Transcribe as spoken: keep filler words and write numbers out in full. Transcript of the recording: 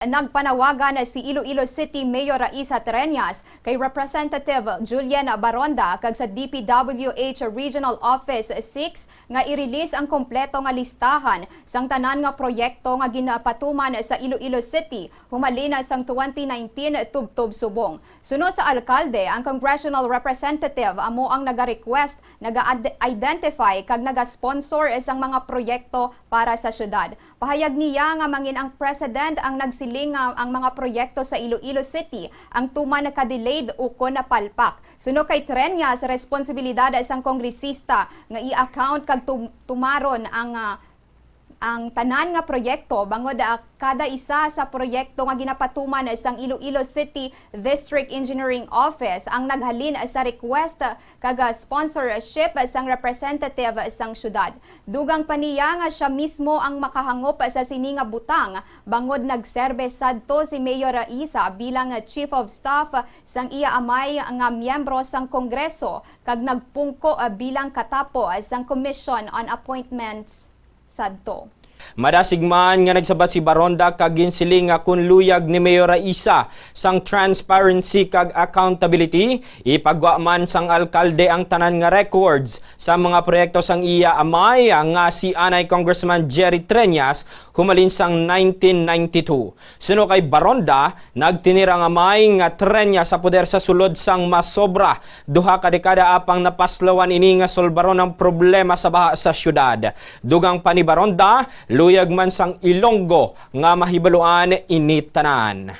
Nagpanawagan si Iloilo City Mayor Raisa Treñas kay Representative Julian Baronda kag sa D P W H Regional Office six nga i-release ang kompleto nga listahan sang tanan nga proyekto nga ginapatuman sa Iloilo City humalin sang twenty nineteen tubtob subong. Suno sa alkalde, ang congressional representative amo ang naga-request, naga-identify kag naga-sponsor sang mga proyekto para sa syudad. Pahayag niya nga mangin ang president ang nagsiling nga ang mga proyekto sa Iloilo City ang tuman naka-delayed ukon napalpak. Suno kay Treñas, responsibilidad sang kongresista nga i-account kag tum- tumaron ang, ah, ang tanan nga proyekto, bangod, ah, kada isa sa proyekto nga ginapatuman sang Iloilo City District Engineering Office ang naghalin sa request kag, ah, sponsorship sang representative sang syudad. Dugang pa niya nga siya mismo ang makahangop sa sini nga butang, bangod nagserbe sadto si Mayor Raisa bilang, ah, Chief of Staff sang iya amay nga miyembro sang Kongreso kag nagpungko, ah, bilang katapo, ah, sang Commission on Appointments sadto. Madasig man nga nagsabat si Baronda kag ginsiling nga kon luyag ni Mayor Raisa sang transparency kag accountability, ipagwa man sang alkalde ang tanan nga records sa mga proyekto sang iya amay nga si anay Congressman Jerry Treñas humalin sang nineteen ninety-two. Suno kay Baronda, nagtinir ang amay nga Treñas sa poder sa sulod sang masobra duha ka dekada apang napaslawan ini nga solbaron ang problema sa baha sa syudad. Dugang pa ni Baronda, luyag man sang Ilonggo nga mahibaluan ini tanan.